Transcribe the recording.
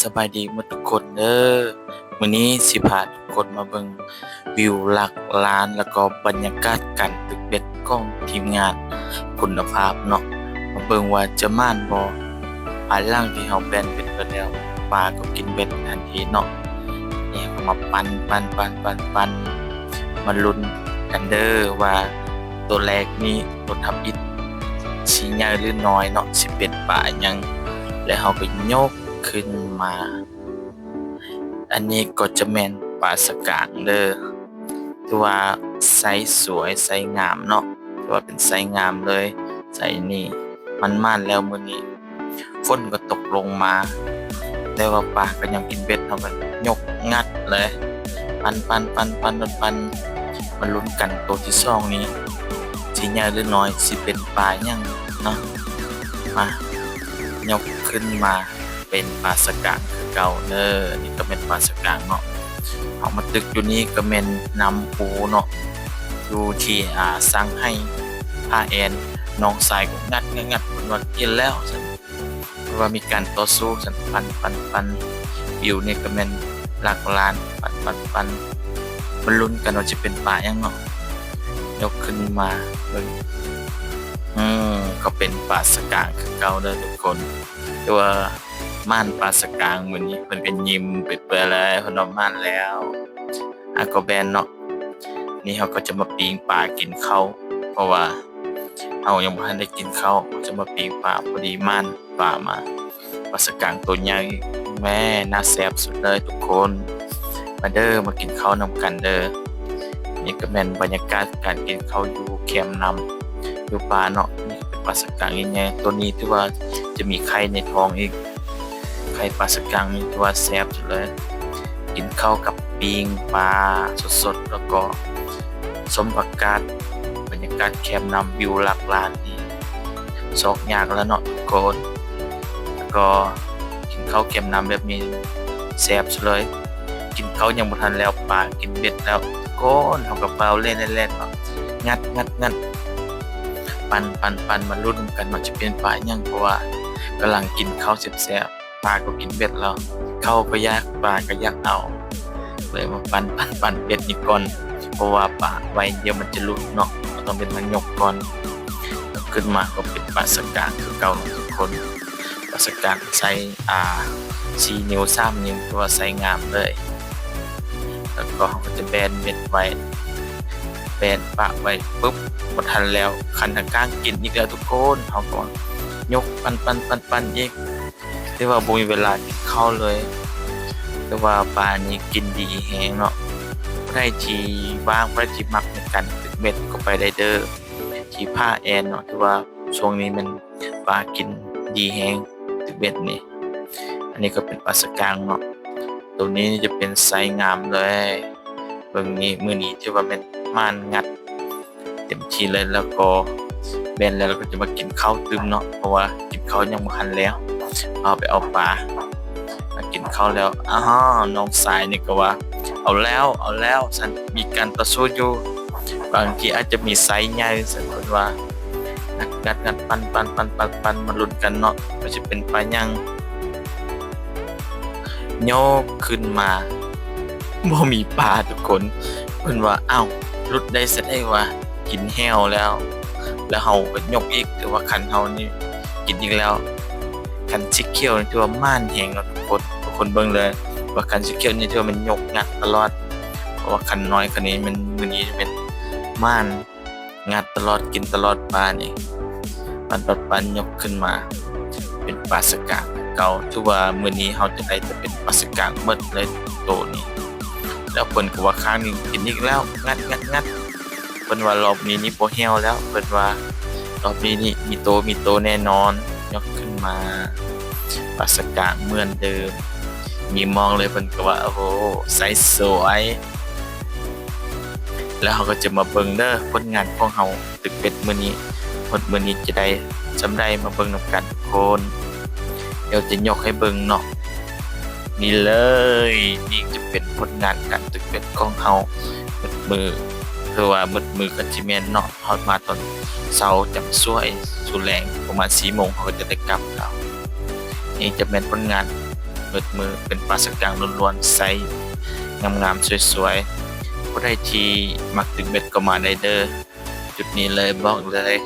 ສະບາຍດີໝົດທຸກຄົນເດີ້. ມື້ນີ້ຊິພາທຸກຄົນມາເບິ່ງວິວຫຼັກລ້ານ ແລ້ວກໍບັນຍາກາດການຕຶກເບັດຂອງທີມງານຄຸນນະພາບເນາະ. ມາເບິ່ງວ່າຈະໝານບໍ່? ພາຍຫຼັງທີ່ເຮົາແບນເບັດໄປແລ້ວ ປາກໍກິນເບັດທັນທີເນາະ. ນີ້ເຮົາກໍມາປັ່ນໆໆໆ ມາລຸ້ນກັນເດີ້ວ່າ ໂຕແລກນີ້ ໂຕທຳອິດ ຊິໃຫຍ່ຫຼືນ້ອຍເນາະ, ຊິເປັນປາຫຍັງ ແລ້ວເຮົາກໍຍົກຂຶ້ນມາ. ອັນນີ້ກໍຈະແມ່ນປາສະກາງເດີ້, ຖືວ່າໄຊສວຍ ໄຊງາມເນາະ, ຖືວ່າເປັນໄຊງາມເລີຍ. ໄຊນີ້ໝານໆແລ້ວມື້ນີ້. ຝົນກໍຕົກລົງມາ ແຕ່ວ່າປາກໍຍັງກິນເບັດ. ເຮົາກໍຍົກງັດເລີຍ ປັ່ນໆໆໆ ປັ່ນໆ ມາລຸ້ນກັນໂຕທີສອງນີ້ ຊິໃຫຍ່ຫຼືນ້ອຍ ຊິເປັນປາຫຍັງເນາະ. ມາ ຍົກຂຶ້ນມາເປັນປາສະກາງຄືເກົ່າເດີ້. ນີ້ກໍແມ່ນປາສະກາງເນາະ. ເຮົາມາຕຶກຢູ່ນີ້ກໍແມ່ນນ້ຳອູເນາະ, ຢູ່ທີ່ ອ່າ ສ້າງໄຮ່ ຜາແອນ. ນ້ອງຊາຍກໍງັດໆໆ ເພິ່ນວ່າກິນແລ້ວຊັ້ນ ເພາະວ່າມີການຕໍ່ສູ້ຊັ້ນ ປັ່ນໆໆ. ວິວນີ້ກໍແມ່ນຫຼັກລ້ານ ປັ່ນໆໆ ມາລຸ້ນກັນວ່າຈະເປັນປາຫຍັງເນາະ. ຍົກຂຶ້ນມາເບິ່ງ ອືມ ກໍເປັນປາສະກາງຄືເກົ່າເດີ້ທຸກຄົນ. ແຕ່ວ່າໝານປາສະກາງມື້ນີ້ ເພິ່ນກໍຍິ້ມເປືອຍໆເລີຍ ເພິ່ນວ່າໝານແລ້ວ. ອາ ກໍແມ່ນເນາະ. ນີ້ເຮົາກໍຈະມາປີ້ງປາກິນເຂົ້າ ເພາະວ່າເຮົາຍັງບໍ່ທັນໄດ້ກິນເຂົ້າ. ເຮົາຈະມາປີ້ງປາ ພໍດີໝານປາມາ ປາສະກາງໂຕໃຫຍ່. ແມ່ ໜ້າແຊບສຸດເລີຍທຸກຄົນ. ມາເດີ້ ມາກິນເຂົ້ານຳກັນເດີ້. ນີ້ກໍແມ່ນບັນຍາກາດການກິນເຂົ້າຢູ່ແຄມນ້ຳ ຢູ່ປ່າເນາະ. ນີ້ກໍເປັນປາສະກາງໃຫຍ່ໆ ໂຕນີ້ຖືວ່າຈະມີໄຂ່ໃນທ້ອງອີກ. ໄຂ່ປາສະກາງນີ້ຖືວ່າແຊບສຸດເລີຍ. ກິນເຂົ້າກັບປີ້ງປາສົດໆ ແລ້ວກໍສົ້ມຜັກກາດ. ບັນຍາກາດແຄມນ້ຳ ວິວຫຼັກລ້ານນີ້ ຊອກຍາກແລ້ວເນາະທຸກຄົນ. ແລ້ວກໍກິນເຂົ້າແຄມນ້ຳແບບນີ້ແຊບສຸດເລີຍ. ກິນເຂົ້າຍັງບໍ່ທັນແລ້ວ ປາກິນເບັດແລ້ວທຸກຄົນ. ເຮົາກໍຟ້າວແລ່ນໆໆ ເນາະ ງັດໆໆ ປັ່ນໆໆ ມາລຸ້ນກັນວ່າຈະເປັນປາຫຍັງ ເພາະວ່າກຳລັງກິນເຂົ້າແຊບໆ. ປາກໍກິນເບັດແລ້ວ ເຂົ້າກໍຢາກ ປາກໍຢາກເອົາ ເລີຍມາປັ່ນໆໆເບັດນີ້ກ່ອນ ເພາະວ່າປາໄວດຽວມັນຈະຫຼຸດເນາະ. ເຮົາຕ້ອງເປັນມາຍົກກ່ອນ ຍົກຂຶ້ນມາກໍເປັນປາສະກາງຄືເກົ່າເນາະທຸກຄົນ. ປາສະກາງໄຊ ອ່າ ສີ່ນິ້ວ ສາມນິ້ວ ຖືວ່າໄຊງາມເລີຍ. ແລ້ວກໍເຮົາກໍຈະແບນເບັດໄວ້ ແບນປະໄວ້ປຶບ ບໍ່ທັນແລ້ວ ຄັນທາງກາງກິນອີກແລ້ວທຸກຄົນ. ເຮົາກໍຍົກ ປັ່ນໆໆໆອີກ ແຕ່ວ່າບໍ່ມີເວລາກິນເຂົ້າເລີຍ. ແຕ່ວ່າປານີ້ກິນດີແຮງເນາະ. ຜູ້ໃດທີ່ວ່າງ ຜູ້ໃດທີ່ມັກໃນການຕຶກເບັດກໍໄປໄດ້ເດີ້ ທີ່ຜາແອນເນາະ. ຖືວ່າຊ່ວງນີ້ແມ່ນປາກິນດີແຮງ ຕຶກເບັດນີ້. ອັນນີ້ກໍເປັນປາສະກາງເນາະ. ໂຕນີ້ຈະເປັນໄຊງາມເລີຍ. ເບິ່ງນີ້ ມື້ນີ້ຖືວ່າແມ່ນໝານງັດເຕັມທີ່ເລີຍ. ແລ້ວກໍແມ່ນແລ້ວ ແລ້ວກໍຈະມາກິນເຂົ້າຕື່ມເນາະ ເພາະວ່າກິນເຂົ້າຍັງບໍ່ທັນແລ້ວ. ເອົາໄປເອົາປາ ມາກິນເຂົ້າແລ້ວ. ອ້າວ ນ້ອງຊາຍນີ້ກໍວ່າ ເອົາແລ້ວ ເອົາແລ້ວ ຊັ້ນ ມີການຕໍ່ສູ້ຢູ່. ບາງທີອາດຈະມີໄຊໃຫຍ່ຊັ້ນ ເພິ່ນວ່າ. ງັດໆໆ ປັ່ນໆໆໆ ມາລຸ້ນກັນເນາະ ວ່າຈະເປັນປາຫຍັງ. ຍົກຂຶ້ນມາ ບໍ່ມີປາທຸກຄົນ. ເພິ່ນວ່າ ອ້າວ ຫຼຸດໄດ້ຊະໄດ໋ວ່າ ກິນແຫ້ວແລ້ວ. ແລ້ວເຮົາກໍຍົກອີກ ຖືວ່າຄັນເຮົານີ້ກິນອີກແລ້ວ. ຄັນສີຂຽວນີ້ຖືວ່າໝານແຮງເນາະທຸກຄົນ. ທຸກຄົນເບິ່ງເລີຍວ່າຄັນສີຂຽວນີ້ຖືວ່າແມ່ນຍົກງັດຕະຫຼອດ ເພາະວ່າຄັນນ້ອຍຄັນນີ້ແມ່ນ ມື້ນີ້ແມ່ນໝານ ງັດຕະຫຼອດ ກິນຕະຫຼອດປານີ້. ປັນໆໆ ຍົກຂຶ້ນມາເປັນປາສະກາງຄືເກົ່າ. ຖືວ່າມື້ນີ້ເຮົາຈະໄດ້ແຕ່ເປັນປາສະກາງໝົດເລີຍໂຕນີ້. ແລ້ວເພິ່ນກໍວ່າ ຄາງນີ້ກິນອີກແລ້ວ ງັດໆໆ. ເພິ່ນວ່າ ລອບນີ້ນີ້ບໍ່ແຫ້ວແລ້ວ ເພິ່ນວ່າ ລອບນີ້ນີ້ມີໂຕ ມີໂຕແນ່ນອນ. ຍົກຂຶ້ນມາ ປາສະກາງເໝືອນເດີມ ຍິ້ມມອງເລີຍ. ເພິ່ນກໍວ່າ ໂອ້ໂຫ ໄຊສວຍ. ແລ້ວເຮົາກໍຈະມາເບິ່ງເດີ້ ຜົນງານຂອງເຮົາຕຶກເບັດມື້ນີ້ ໝົດມື້ນີ້ຈະໄດ້ສ່ຳໃດ ມາເບິ່ງນຳກັນທຸກຄົນ. ດຽວຈະຍົກໃຫ້ເບິ່ງເນາະ. ນີ້ເລີຍ ນີ້ຈະເປັນຜົນງານການຕຶກເບັດຂອງເຮົາໝົດມື້ ຄືວ່າໝົດມື້ກໍຊິແມ່ນເນາະ. ເຮົາມາຕອນເຊົ້າຈຳສວຍສູ່ແລງ ປະມານສີ່ໂມງເຮົາກໍຈະໄດ້ກັບແລ້ວ. ນີ້ຈະແມ່ນຜົນງານ ມືດໆ ເປັນປາສະກາງລ້ວນໆ ໃສງາມໆ ສວຍໆ. ຜູ້ໃດທີ່ມັກຕຶກເບັດກໍມາໄດ້ເດີ້ ຈຸດນີ້ເລີຍ ບອກເລີຍ.